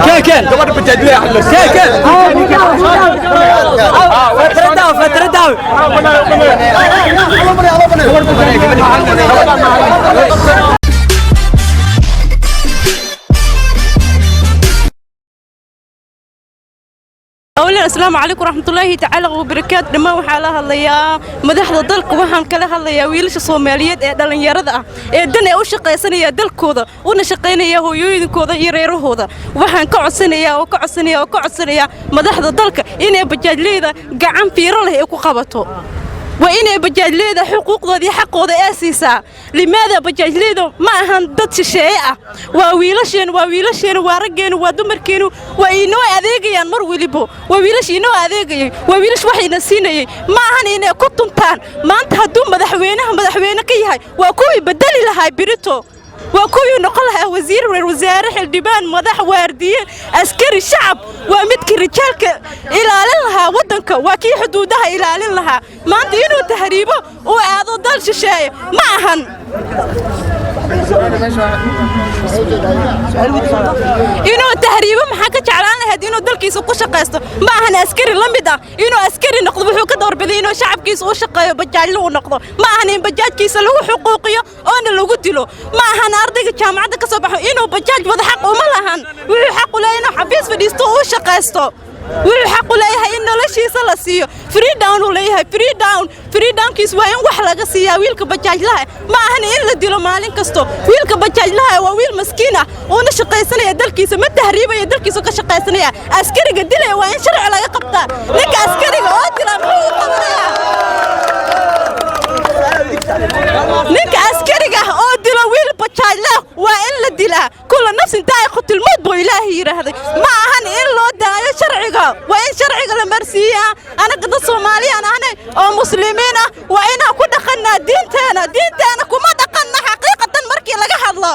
كان كان فترة فترة. أولا السلام عليكم ورحمة الله تعالى وبركاته. Dhammaan waxaa la hadlayaa madaxda dalka, waxaan kala hadlayaa wiilasha Soomaaliyeed ee dhallinyarada ah ee dan ee u shaqaysanaya dalkooda una shaqaynaya hooyooyinkooda iyo reerahooda. Waxaan ka codsanayaa oo ka codsanaya oo ka codsanayaa madaxda dalka inay bajaajleyda gacan fiiro leh ay ku qabato. Waa inay bajaajleyda xuquuqdooda iyo xaqooda ee siisaa. Limaada bajaajleyda ma ahan dad shisheeye ah, waa wiilasheen, waa wiilasheenu, waa raggeenu, waa dumarkeenu, waa inoo adeegayaan mar welibo. Waa wiilash inoo adeegayay, waa wiilash waxayna siinayay. Ma ahan inay ku tuntaan. Maanta hadduu madaxweynaha madaxweyne ka yahay, waa kuwii bedeli lahaa birito, waa kuwii noqon lahaa wasiir, reer wasaare, xildhibaan, madax, waardiye, askari, shacab. Waa midkii rijaalka ilaalin lahaa waddanka, waa kii xuduudaha ilaalin lahaa. Maanta inuu tahriibo uu aado dal shisheeye ma ahan. Inuu tahriibo maxaa ka jeclaan lahayd? Inuu dalkiisa ku shaqaysto. Ma ahan askari la mid ah inuu askari noqdo. Wuxuu ka doorbiday inuu shacabkiisa u shaqeeyo, bajaajlo uu noqdo. Ma ahan in bajaajkiisa lagu xuquuqiyo oona lagu dilo. Ma ahan ardayga jaamacadda ka soo baxo inuu bajaaj wada, xaq uma lahan. Wuxuu xaq u leeyahay inuu xafiis fadhiisto, uu shaqaysto. Wuxuu xaq u leeyahay in noloshiisa la siiyo. Freedom uu leeyahay, freedom. Freedomkiis waa in wax laga siiyaa wiilka bajaajlaha. Ma ahan in la dilo maalin kasto. Wiilka bajaajlaha waa wiil maskiin ah, uuna shaqaysanaya dalkiisa, ma tahriibaya, dalkiisa ka shaqaysanaya. Askariga dilaya waa in sharci laga qabtaa. Ninka askariga oo dila muxuu u qabanayaa? Ninka askariga ah oo dilo wiil bajaajla waa in la dilaa. كل نفس ذائقة الموت buu Ilaahay yidhaahday. Ma ahan in loo daayo sharciga, waa in sharciga la marsiiyaa. Anaga dad Soomaaliyaan ahnay oo Muslimiin ah, waa inaan ku dhaqannaa diinteena. Diinteena kuma dhaqanna xaqiiqatan. Markii laga hadlo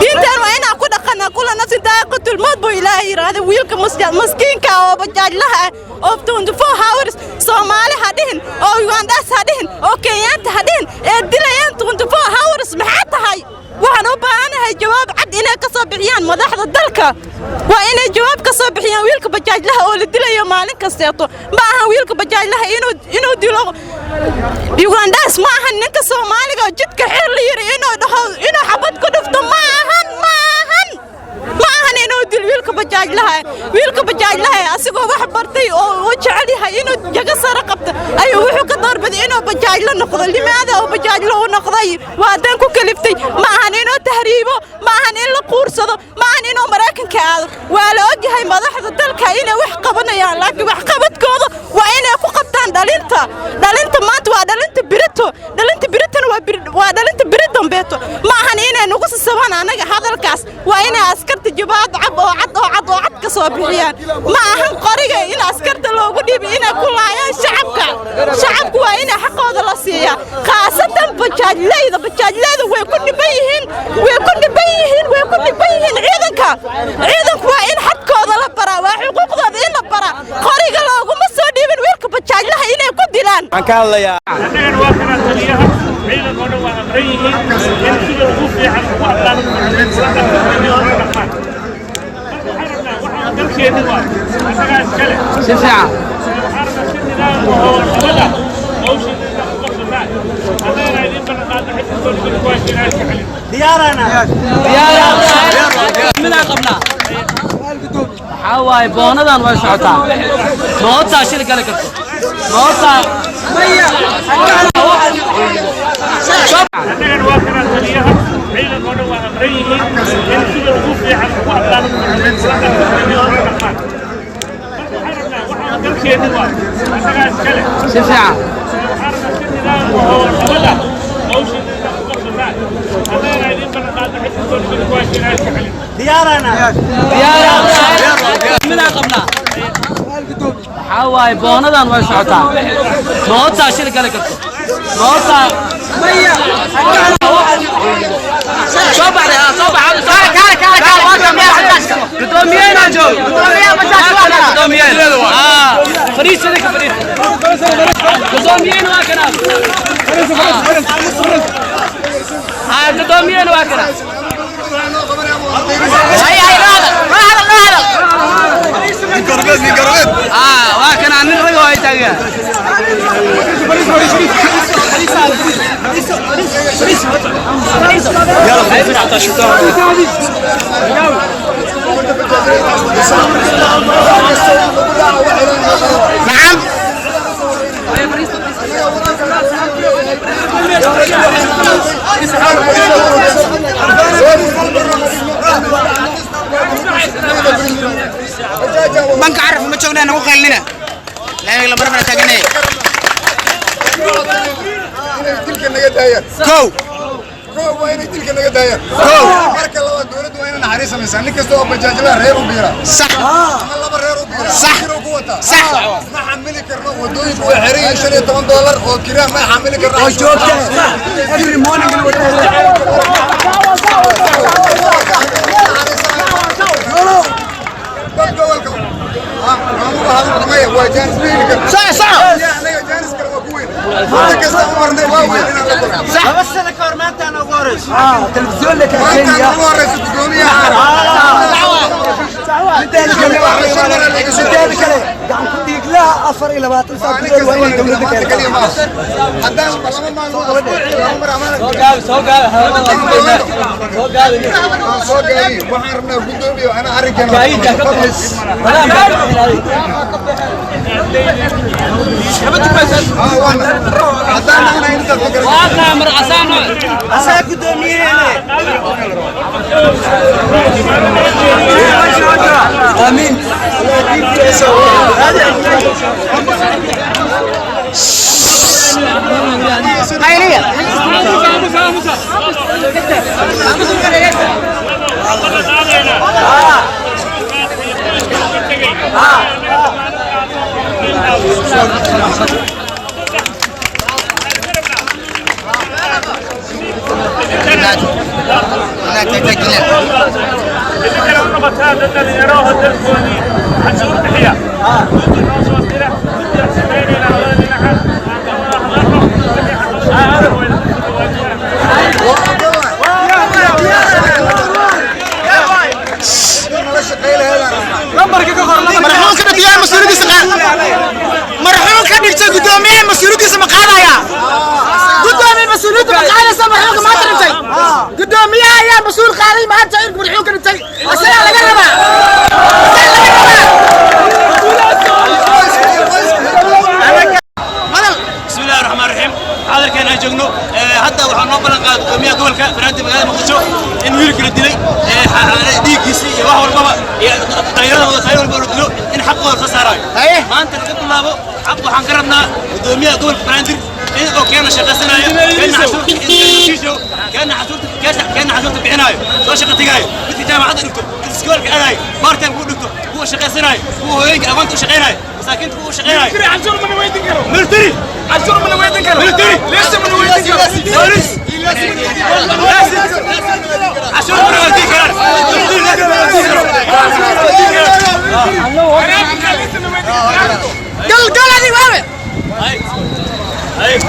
diinteen, waa inaan ku dhaqannaa. كل نفس ذائقة الموت buu Ilaahay yidhaahday. Wiilka maskiinka oo bajaajlaha ah oo 24 hours, Soomaali ha dhihin oo Ugandas ha dhihin oo Kenyaanta ha dhihin, ee dilayaan 24 hours, maxaa tahay? Waxaan u baahanahay jawaab cad inay ka soo bixiyaan madaxda dalka. Waa inay jawaab ka soo bixiyaan wiilka bajaajlaha oo la dilayo maalin kasteeto. Ma ahan wiilka bajaajlaha inuu dilo Ugandas. Ma ahan ninka Soomaaliga oo jidka xir la yiri inuu dhaho, inuu xabad ku dhufto. Ma ahan, ma ahan, ma ahan inuu dilo wiilka bajaajlaha. Wiilka bajaajlaha asigoo wax bartay oo uu jecel yahay inuu jago sare qabto ayuu wuxuu ka doorbiday inuu bajaajlo noqdo. Limaada oo bajaajlo uu noqday? Waa dan ku kaliftay. Ma ahan inuu tahriibo, ma ahan in la quursado, ma ahan inuu Maraykanka aado. Waa la ogyahay madaxda dalka inay wax qabanayaan, laakiin waxqabadkooda waa inay ku qabtaan dhalinta. Dhalinta maanta waa dhalinta birito, dhalinta biritona waa dhalinta biri dambeeto. Ma ahan inay nagu sasabaan anaga hadalkaas. Waa inay askarta jawaab cab oo cad oo cad oo cad ka soo bixiyaan. Ma ahan qoriga in askarta loogu dhiibay inay ku laayaan shacabka. Shacabku waa inay xaqooda la siiyaa, khaasatan bajaajleyda. Bajaajleyda way ku dhiban yihiin, way ku dhiban yihiin, way ku dhiban yihiin ciidanka. Ciidanku waa in xadkooda la baraa, waa xuquuqdooda in la baraa. Qoriga looguma soo dhiibin wiilka bajaajlaha inay ku dilaan. Waxaan ka hadlayaa Annagana waa kanaa taliyaha ciidanka oo dhan waa amran yihiin in sida ugu fiican, ugu aqlaaqda kula dhaqmaan. Marka waxaan rabnaa, waxaan dalkeenni waa annagaa iskale. Si fiican. Waxaan rabnaa si nidaam oo nabada hawshiina inaad ku qabsataan. Annagana idiin ballan qaadna xilka doonigana ku haysa inaan iska celin. Midaan qabnaa waxaa waaye, boonadan way socotaa, mootaa shil gali karto, mootaa. Annagana waa kanaa taliyaha ciidanka oo dhan waa amran yihiin in sida ugu fiican, ugu aqlaaqda kula dhaqmaan. Marka waxaan rabnaa, waxaan dalkeenni waa annagaa iskale. Si fiican. Waxaan rabnaa si nidaam oo nabada hawshiina inaad ku qabsataan. Annagana idiin ballan qaadna xilka doonigana ku haysa inaan iska celin. Midaan qabnaa waxaa waaye, boonadan way socotaa, mootaa shil gali karto, mootaa. Soo baxday, soo baxday. Gudoomiyeen joog, gudoomiyeen fariis, idinka fariis. Gudoomiyeen waa kanaa, gudoomiyeen waa kanaa. Nacam. Banka Caraf ma joognaa, nagu qaylina laamiga lambar bana taaganay. Inay dilka naga daayaan. Kow. Kow, waa inay dilka naga daayaan. Kow. Marka labaad, dowladdu waa inay naxariis samaysaa. Nin kasta oo bajaajlaha reer u biira ama laba reer u biira kiruu ku wataa. Ma xamili karno, wadooyinku way xiran yihiin. $15 oo kiraa ma xamili karno oo joogta every morning. Dad gobolka maamuga hadal maya, waa jaanis ma heli karno. Soco, soco. Ya, anaga jaanis kale waa ku weyn. Muddo kasta u marnay waa weyn inaan la kulmo. 2 sano ka hor maantaan ugu horeyso telefisyoon la Maanta keenaya. ugu horeysa gudoomiyaha. Mideeda kale, gacan ku dhiiglaha 24 saac gudahood waa inay dowladda keento. Haddaan laba maalmood, laba mar amaan Soo gaabi, soo gaabi, soo gaabi. aan soo gaabiyo, waxaan rabnaa gudoomiyo ana arrinkeena. Kaayida ka bixi. Haddaan nahnay intaas ma garan. Waa mar asaan. Asaa guddoomiyaheena. Aamiin. Qayliya. Idinkana u noqotaa dad dhalinyaro oo dalkoodii canshuur bixiya, guddi noo soo dira. Guddi aan samaynayna labada dhinaca aan ka wada hadalno wixii caqabadaha wayna ku dhawaajiyaan. Marxuumka dhintay mas-uuliyadiisa qaad. Marxuumka dhintay guddoomiyaha mas-uuliyadiisa ma qaadaya? Guddoomiye, mas-uuliyadda ma qaadaysa marxuumka maanta dhintay? Guddoomiyaha ayaa mas-uul qaaday maanta in marxuumka dhintay. Isagaa laga rabaa, isagaa laga rabaa. Hadal. بسم الله الرحمن الرحيم. Xaadirkan aan joogno hadda waxaa noo ballan qaaday gudoomiyaha gobolka Banaadir magaalada Muqdisho in wiilka la dilay dhiiggiisii iyo wax walbaba iyo dhalinyarada tayo walba la dilo in xaqooda soo saarayo. Maanta laga bilaabo xaq waxaan ka rabnaa gudoomiyaha gobolka Banaadir in oo keena shaqaysanayo, keena cashuurta, keena cashuurta bixinayo, soo shaqa tegaayo, midka jaamacadda dhigto, midka iskoolka aadayo, part time ku dhigto, kuwa shaqaysanayo, kuwa hooyooyinka aqoonta u shaqaynayo, masaakiinta kuwa u shaqaynayo. Military, cashuur mana weydin karo. Military leysa mana weydin karo. Boolis cashuur mana weydin karaan. Military leysa mana weydin karo. Gal, gal adiga waawe.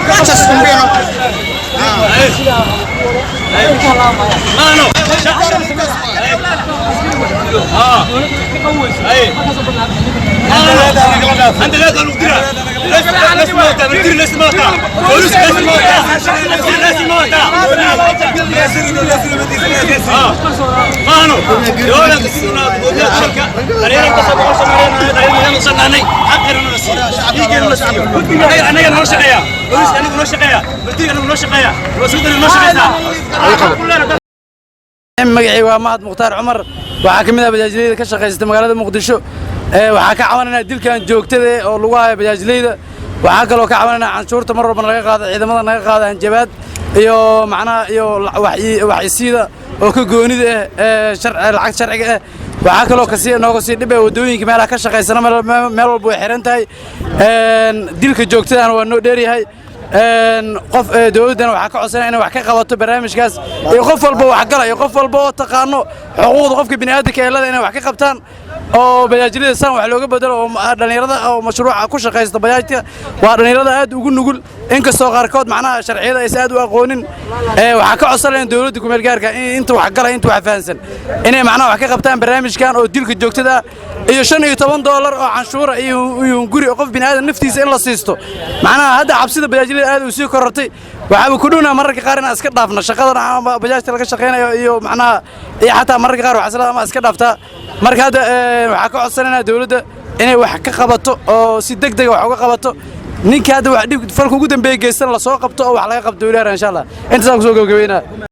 Muchas cumbieron. Mano, انت لا تقول ليش موتا ملتري، ليش موتا بوليس، ليش موتا ليش موتا maano dowladda gobolka dhalinyaro kasta boqol Soomaaliyeed, dhalinyaro sanaanay, xaqeena nala siiyo, dhiiggeena nala siiyo. Anaga noo shaqeeya booliska, anaga noo shaqeeya militariga, anaga noo shaqeeya rasuudana noo shaqeysaa. Magacii waa Mahad Mukhtaar Cumar. Waxaa ka mid ah bajaajleyda ka shaqaysata magaalada Muqdisho. Waxaa ka cabananaa dilkan joogtada oo lagu hayo bajaajleyda. Waxaa kaloo ka cabananaa canshuurta mar walba naga qaada, ciidamada naga qaada, hanjabaad iyo macnaha iyo wax isiida oo ka goonida ah ee lacag sharciga ah. Waxaa kaloo kasii nooga sii dhib ah waddooyinka meelaha ka shaqaysana meel walba way xiran tahay. Dilka joogtadana waa noo dheeryahay. Qof dowladdana waxaa ka codsanaya inay wax ka qabato barnaamijkaas, iyo qof walba wax gala iyo qof walba oo taqaano xuquuqda qofka bini'aadamka ee lada inay wax ka qabtaan oo bajaajlida san wax looga bedelo, oo dhallinyarada oo mashruuca ku shaqaysta bajaajta waa dhallinyarada aad ugu nugul, inkastoo qaarkood macnaha sharciyada aysan aad u aqoonin. Waxaa ka codsan lahayn dowladda kumeel gaarka in inta wax gala, inta wax fahansan, inay macnaha wax ka qabtaan barnaamijkan oo dilka joogtada ah. Iyo $15 oo canshuura iyo hunguri oo qof bini'aadan naftiisa in la siisto. Macnaha hadda cabsida bajaajlada aad uu sii korortay. Waxaaba ku dhuwnaa mararka qaar inaan iska dhaafno shaqadan ama bajaajta laga shaqaynayo iyo macnaha iyo xataa mararka qaar waxaa ama iska dhaaftaa. Marka hadda waxaa ka codsanaynaa dowladda inay wax ka qabato oo si deg dega wax uga qabato ninka hadda wax dhib falka ugu dambeeya geystan, lasoo qabto oo wax laga qabto weliyaar, insha Allah. Intaasaan kusoo gabagabeynaa.